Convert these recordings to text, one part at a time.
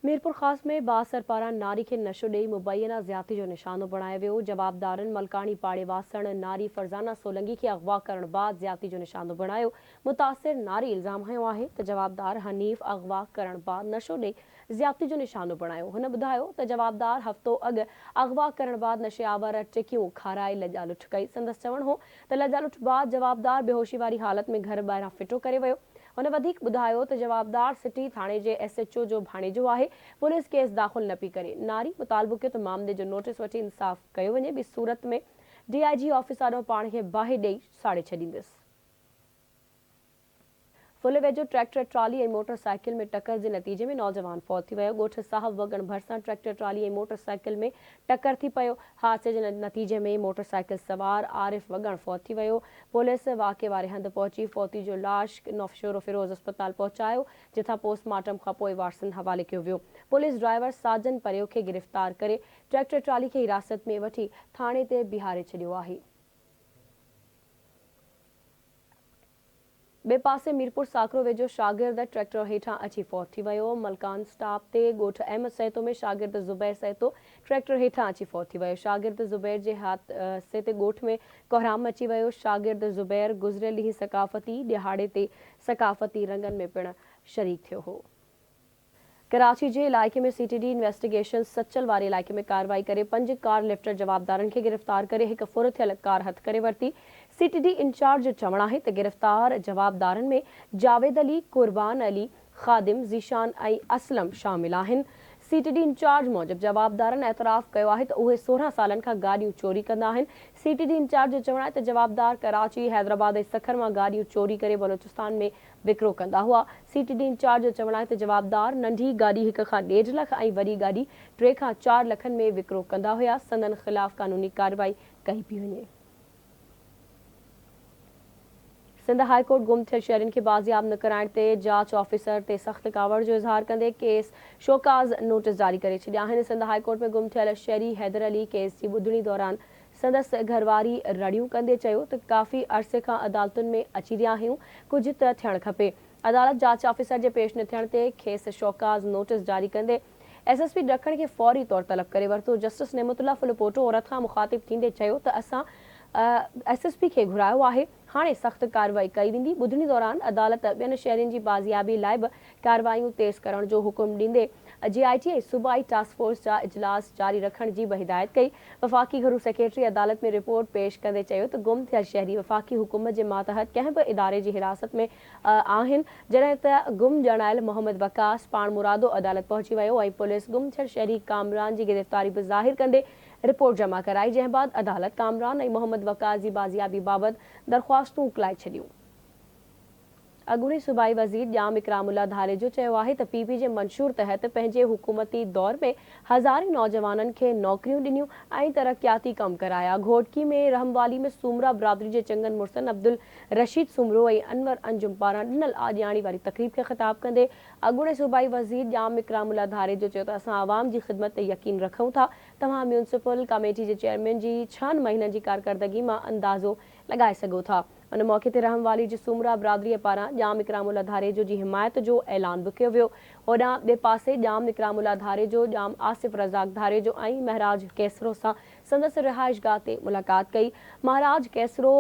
ميرپورخاص ۾ بااثر پاران ناري کي نشو ڏئي مبينا زيادتي جو نشانو بڻايو ويو، جوابدارن ملڪاڻي پاڙي واسڻ ناري فرزانه سولنگي کي اغوا ڪرڻ بعد زيادتي جو نشانو بڻايو، متاثر ناري الزام هنيو آهي ته جوابدار حنيف اغوا ڪرڻ بعد نشو ڏئي زيادتي جو نشانو بڻايو، هن ٻڌايو ته جوابدار هفتو اڳ اغوا ڪرڻ بعد نشي آور ٽڪيون کارائي لڄا لٺ ڪئي، سندس چوڻ هو ته لڄا لٺ بعد جوابدار بيهوشي واري حالت ۾ گهر ٻاهران ڦٽو ڪري ويو. هن وڌيڪ ٻڌايو ته جوابدار سٽي ٿاڻي جي ايس ايڇ او جو ڀاڻيجو آهي، پوليس ڪيس داخل نه پئي ڪري. ناري مطالبو ڪيو ته معاملي جو نوٽيس وٺي انصاف ڪيو وڃي، ٻي صورت ۾ ڊي I جي آفيس آڏو پاڻ کي باهه ڏئي ساڙي ڇڏيندس. ڦل ويجهو ٽريڪٽر ٽرالي ۽ موٽر سائيڪل ۾ ٽڪر جي نتيجي ۾ نوجوان فوت ٿي ويو، ڳوٺ صاحب وڳڻ ڀرسان ٽريڪٽر ٽرالي ۽ موٽر سائيڪل ۾ ٽڪر ٿي پيو، حادثي جي نتيجي ۾ موٽر سائيڪل سوار عارف وڳڻ فوت ٿي ويو، پوليس واقعي واري هنڌ پهچي فوتي جو لاش نوشهروفيروز اسپتال پهچايو، جتان پوسٽ مارٽم کانپوء وارثن حوالي ڪيو ويو. پوليس ڊرائيور ساجن پريو کي گرفتار ڪري ٽريڪٽر ٽرالي کي حراست ۾ وٺي ٿاڻي تي بيهاري ڇڏيو آهي. ٻئي پاسي ميرپور ساڪرو ويجهو شاگرد ٽريڪٽر هيٺان اچي فوت ٿي ويو. ملڪان اسٽاپ تي ڳوٺ احمد سهتو ۾ شاگرد زبير سهتو ٽريڪٽر هيٺان اچي فوت ٿي ويو. شاگرد زبير جي حادثي تي ڳوٺ ۾ ڪهرام مچي ويو. شاگرد زبير گذريل ڏينهن ثقافتي ڏهاڙي تي ثقافتي رنگن ۾ پڻ شريڪ ٿيو هو. ڪراچي جي علائقي ۾ C T D investigation Sachal واري علائقي ۾ ڪارروائي ڪري پنج ڪار لفٽر جوابدارن کي گرفتار ڪري هڪ ڦر ٿيل ڪار هٿ ڪري ورتي. سي ٽي ڊي انچارج جو چوڻ آهي ته گرفتار جوابدارن ۾ جاويد علي، قربان علي، خادم، ذيشان ۽ اسلم شامل آهن. سي ٽي ڊي انچارج موجب جوابدارن اعتراف ڪيو آهي ته اهي 16 سالن کان گاڏيون چوري ڪندا آهن. سي ٽي ڊي انچارج جو چوڻ آهي ته جوابدار ڪراچي، حيدرآباد ۽ سکر مان گاڏيون چوري ڪري بلوچستان ۾ وڪرو ڪندا هئا. سي ٽي ڊي انچارج جو چوڻ آهي ته جوابدار ننڍي گاڏي هڪ کان ڏيڍ لک ۽ وڏي گاڏي ٽي کان چار لکن ۾ وڪرو ڪندا هيا، سندن خلاف قانوني ڪارروائي ڪئي پئي وڃي. سنڌ هاء ڪورٽ گم ٿيل شهرين کي بازياب نه ڪرائڻ تي جاچ آفيسر تي سخت ڪاوڙ جو اظهار ڪندي ڪيس شوڪاز نوٽيس جاري ڪري ڇڏيا آهن. سنڌ هاء ڪورٽ ۾ گم ٿيل شهري حيدر علي ڪيس جي ٻڌڻي دوران سندس گهرواري رڙيون ڪندي چيو ته ڪافي عرصي کان عدالتن ۾ اچي رهيا آهيون، ڪجهه ته ٿيڻ کپي. عدالت جاچ آفيسر جي پيش نه ٿيڻ تي کيس شوڪاز نوٽيس جاري ڪندي ايس ايس پي ڏکڻ کي فوري طور طلب ڪري ورتو. جسٽس نعمت الله ڦلپوٽو عورت کان مخاطب ٿيندي چيو ته اسان ايس ايس پي کي گهرايو آهي، هاڻي سخت ڪارروائي ڪئي ويندي. ٻڌڻي دوران عدالت ٻين شهرين جي بازيابي لاء به ڪارروايون تيز ڪرڻ جو حڪم ڏيندي جي آء ٽي ۽ صوبائي ٽاسڪ فورس جا اجلاس جاري رکڻ جي به هدايت ڪئي. وفاقي گهرو سيڪريٽري عدالت ۾ رپورٽ پيش ڪندي چيو ته گم ٿيل شهري وفاقي حڪومت جي ماتحت ڪنهن به اداري جي حراست ۾ آهن، جڏهن ته گم ڄاڻايل محمد وقاص پاڻمرادو عدالت پهچي ويو ۽ پوليس گم ٿيل شهري ڪامران جي گرفتاري به ظاهر ڪندي رپورٽ جمع ڪرائي، جنهن بعد عدالت ڪامران ۽ محمد وقاص جي بازيابي بابت درخواستون اڪلائي ڇڏيون. اڳوڻي صوبائي وزير ڄام اڪرام الله ڌاريجو چيو آهي ته پي پي جي منشور تحت پنهنجي حڪومتي دور ۾ هزارين نوجوانن کي نوڪريون ڏنيون ۽ ترقياتي ڪم ڪرايا. گهوٽڪي ۾ رحموالي ۾ سومرا برادري جي چڱن مڙسن عبدالرشيد سومرو ۽ انور انجم پاران ڏنل آجياڻي واري تقريب کي خطاب ڪندي اڳوڻي صوبائي وزير ڄام اڪرام الله ڌاريجو چيو ته اسان عوام جي خدمت تي يقين رکون ٿا، توهان ميونسپل ڪميٽي جي چيئرمين جي ڇهن مهينن جي ڪارڪردگي مان اندازو لڳائي سگهو ٿا. ان موقعي تي رحم والي جي سومرا برادريء پاران ڄام اڪرام الله ڌاريجو جي حمايت جو اعلان به ڪيو ويو. هوڏانهن ٻئي پاسي ڄام اڪرام الله ڌاريجو، ڄام آصف رزاق ڌاريجو ۽ مهراج ڪيسرو سان سندس رهائشگاهه تي ملاقات ڪئي. مهراج ڪيسرو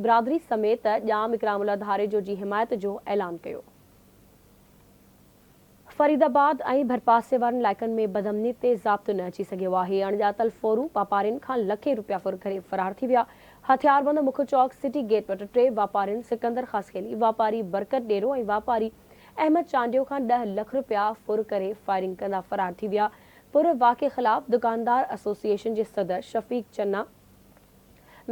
برادري سميت ڄام اڪرام الله ڌاريجو جي حمايت جو اعلان ڪيو. فريد آباد ۽ ڀرپاسي وارن علائقن ۾ بدامني تي ضابطو نه اچي سگهيو آهي، اڻڄاتل ڦورو واپارين کان لکين روپيا ڦر ڪري فرار ٿي ويا، هٿياربند مک چوڪ سٽي گيٽ وٽ ٽي واپارين سڪندر خاصخيلي، واپاري برڪت ڏيرو ۽ واپاري احمد چانڊيو کان ڏهه لک روپيا ڦر ڪري فائرنگ ڪندا فرار ٿي ويا، ڦر واقعي خلاف دڪاندار ايسوسيئيشن جي صدر شفيق چنا،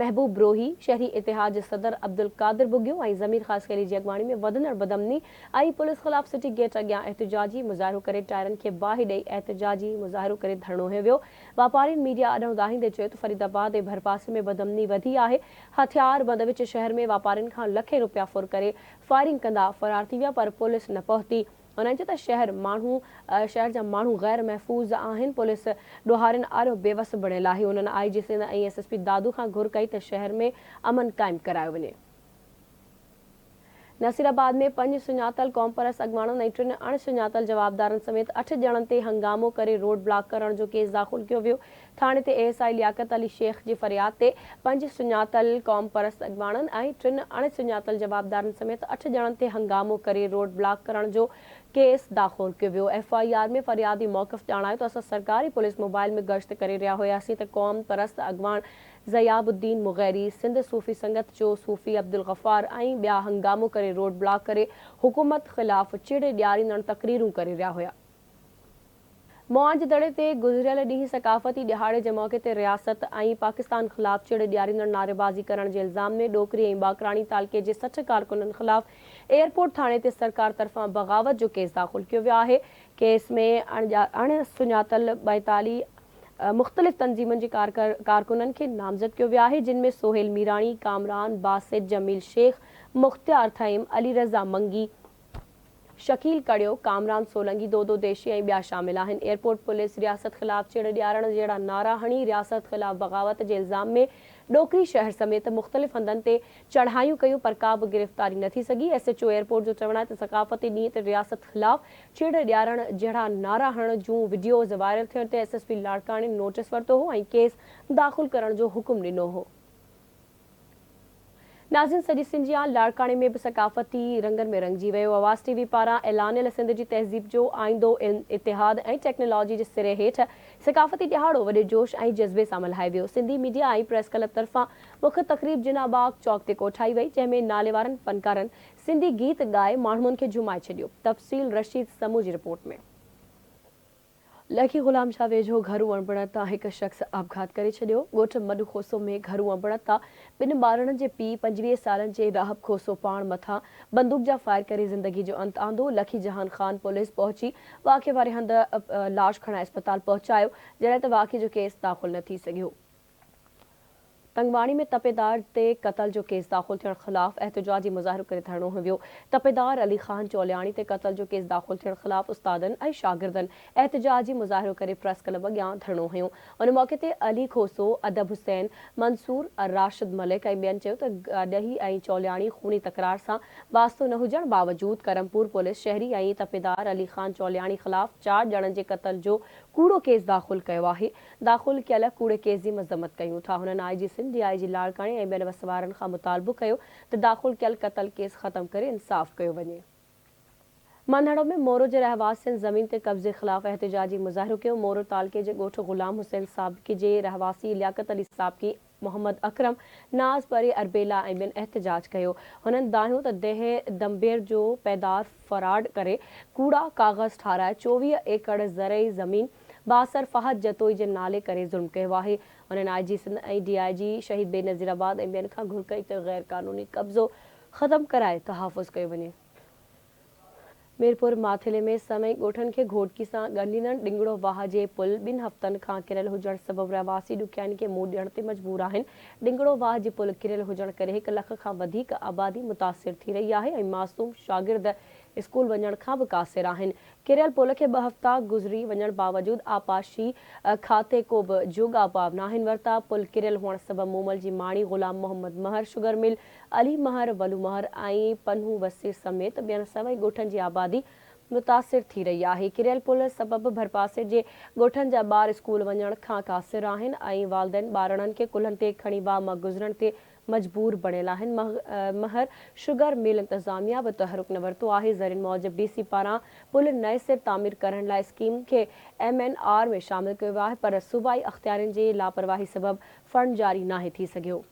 محبوب بروهي، شهري اتحاد جي صدر عبدالقادر ٻگهيو ۽ ضمير خاصخيلي جي اڳواڻي ۾ وڌندڙ بدامني ۽ پوليس خلاف سٽي گيٽ اڳيان احتجاجي مظاهرو ڪري ٽائرن کي باهه ڏئي احتجاجي مظاهرو ڪري ڌرڻو هنيو ويو. واپارين ميڊيا آڏو دانهيندي چيو ته فريد آباد ۽ ڀرپاسي ۾ بدامني وڌي آهي، هٿياربند وچ شهر ۾ واپارين کان لکين روپيا ڦر ڪري فائرنگ ڪندا فرار ٿي ويا پر پوليس نه پهتي. هنن چيو ته شهر ماڻهو شهر جا ماڻهو غير محفوظ آهن، پوليس ڏوهارين آڏو بيوس بڻيل آهي، هنن I G Sindh ۽ S S P Dadu کان گهر ڪئي ته شهر ۾ امن قائم ڪرايو وڃي. نصيرآباد ۾ پنج سڃاتل قومپرست اڳواڻن ۽ ٽن اڻ سڃاتل جوابدارن سميت اٺ ڄڻن تي هنگامو ڪري روڊ بلاڪ ڪرڻ جو ڪيس داخل ڪيو ويو. ٿاڻي تي اي S I Liaquat Ali Shaikh جي فرياد تي پنج سڃاتل قومپرست اڳواڻن ۽ ٽن اڻ سڃاتل جوابدارن سميت اٺ ڄڻن تي هنگامو ڪري روڊ بلاڪ ڪرڻ جو ڪيس داخل ڪيو ويو. ايف I R ۾ فريادي موقف ڄاڻايو ته اسان سرڪاري پوليس موبائل ۾ گشت ڪري رهيا هياسين ته قومپرست اڳواڻ ذياب الدين مغيري، سنڌ صوفي سنگت جو صوفي عبدالغفار ۽ ٻيا هنگامو ڪري روڊ بلاڪ ڪري حڪومت خلاف چڙ ڏياريندڙ تقريرون ڪري رهيا هيا. موئن جي دڙي تي گذريل ڏينهن ثقافتي ڏهاڙي جي موقعي تي رياست ۽ پاڪستان خلاف چڙ ڏياريندڙ نعريبازي ڪرڻ جي الزام ۾ ڏوڪري ۽ باقراڻي تعلقي جي 60 ڪارڪنن خلاف ايئرپورٽ ٿاڻي تي سرڪار طرفان بغاوت جو ڪيس داخل ڪيو ويو آهي. ڪيس ۾ اڻ سڃاتل 42 مختلف تنظيمن جي ڪارڪنن کي نامزد ڪيو ويو آهي جن ۾ سهيل ميراڻي، ڪامران باسط، جميل شيخ، مختيار ٿهيم، علي رضا منگي، شڪيل ڪڙيو، ڪامران سولنگي، دودو ديشي ۽ ٻيا شامل آهن. ايئرپورٽ پوليس رياست خلاف چڙ ڏيارڻ جهڙا نعرا هڻي رياست خلاف بغاوت جي الزام ۾ ڏوڪري شهر سميت مختلف هنڌن تي چڙهايون ڪيون پر ڪا به گرفتاري نه ٿي سگهي. ايس ايڇ او ايئرپورٽ جو چوڻ آهي ته ثقافتي ڏينهن تي رياست خلاف چڙ ڏيارڻ جهڙا نعرا هڻڻ جون وڊيوز وائرل ٿيڻ تي ايس ايس پي لاڙڪاڻي نوٽيس ورتو هو ۽ ڪيس داخل ڪرڻ جو حڪم ڏنو هو. ناظرين سڄي سنڌ جيان لاڙڪاڻي ۾ به ثقافتي رنگن ۾ رڱجي ويو. آواز ٽي وي پاران اعلانيل سنڌ جي تهذيب جو آئيندو علم، اتحاد ۽ ٽيڪنالاجي جي سري هيٺ ثقافتي ڏهاڙو وڏي جوش ۽ جذبي سان ملهايو ويو. سنڌي ميڊيا ۽ پريس ڪلب طرفان مک تقريب جناح باغ چوڪ تي ڪوٺائي وئي جنهن ۾ ناليوارن فنڪارن سنڌي گيت ڳائي ماڻهن کي جهومائي ڇڏيو. تفصيل رشيد سمون جي رپورٽ ۾. لکي غلام شاهه ويجهو گهرو اڻبڻت تان هڪ شخص آپگهات ڪري ڇڏيو. ڳوٺ مڏ کوسو ۾ گهرو اڻبڻت تان ٻن ٻارڙن جي پيء 25 سالن جي راهب کوسو پاڻ مٿان بندوق جا فائر ڪري زندگي جو انت آندو. لکي جهان خان پوليس پهچي واقعي واري هنڌ لاش کڻائي اسپتال پهچايو جڏهن ته واقعي جو ڪيس داخل نه ٿي سگهيو. تنگواڻي ۾ تپيدار تي قتل جو ڪيس داخل ٿيڻ خلاف احتجاجي مظاهرو ڪري ڌرڻو هنيو ويو. تپيدار علي خان چولياڻي تي قتل جو ڪيس داخل ٿيڻ خلاف استادن ۽ شاگردن احتجاجي مظاهرو ڪري پريس ڪلب اڳيان ڌرڻو هنيو. ان موقعي تي علي کوسو، ادب حسين، منصور، راشد ملڪ ۽ ٻين چيو ته گاڏهي ۽ چولياڻي خوني تڪرار سان واسطو نه هجڻ باوجود ڪرمپور پوليس شهري ۽ تپيدار علي خان چولياڻي خلاف چار ڄڻن جي قتل جو ڪوڙو ڪيس داخل ڪيو آهي. داخل ڪيل ڪوڙي ڪيس جي مذمت ڪيون ٿا. هنن آء جي سنڌ، ڊي I جي لاڙڪاڻي ۽ ٻين وس وارن کان مطالبو ڪيو ته داخل ڪيل قتل ڪيس ختم ڪري انصاف ڪيو وڃي. مانڌاڙو ۾ مورو جي رهواسين زمين تي قبضي خلاف احتجاجي مظاهرو ڪيو. مورو تعلقي جي ڳوٺ غلام حسين سابقي جي رهواسي لياقت علي سابقي، محمد اڪرم، ناز پري، اربيلا ۽ ٻين احتجاج ڪيو. هنن دانهيو ته ديهه دمبير جو پيدار فراڊ ڪري ڪوڙا ڪاغذ ٺاهرائي 24 ايڪڙ زرعي زمين بااثر فهد جتوئي جي نالي ڪري ظلم ڪيو آهي. هنن آء جي سنڌ ۽ ڊي I جي شهيد بينظير آباد ۽ ٻين کان گهر ڪئي ته غير قانوني قبضو ختم ڪرائي تحفظ ڪيو وڃي. ميرپور ماٿيلي ۾ سوين ڳوٺن کي گهوٽڪي سان ڳنڍيندڙ ڏنگڙو واهه جي پل ٻن هفتن کان ڪريل هجڻ سبب رهواسي ڏکيائين کي منهن ڏيڻ تي مجبور آهن. ڏنگڙو واهه جي پل ڪريل هجڻ ڪري هڪ لک کان وڌيڪ آبادي متاثر ٿي رهي آهي ۽ معصوم شاگرد اسڪول وڃڻ کان به قاصر آهن. ڪريل پل کي ٻه هفتا گذري وڃڻ باوجود آبپاشي کاتي ڪو به جوڳا اپاء ناهن ورتا. پل ڪريل هئڻ سبب مومل جي ماڻي غلام محمد مهر شگر مل، علي مهر، ولو مهر ۽ پنهون وسير سميت ٻين سوين ڳوٺن جي آبادي متاثر ٿي رهي آهي. ڪريل پل سبب ڀرپاسي جي ڳوٺن جا ٻار اسڪول وڃڻ کان قاصر آهن ۽ والدين ٻارڙن کي ڪلهن تي کڻي واهه مان گذرڻ تي مجبور بڻيل آهن. مهر شگر مل انتظاميا به تحرڪ نه ورتو آهي. ذريعن موجب ڊي سي پاران پل نئين سر تعمير ڪرڻ لاء اسڪيم کي ايم اين آر ۾ شامل ڪيو ويو آهي پر صوبائي اختيارين جي لاپرواهي سبب فنڊ جاري ناهي ٿي سگهيو.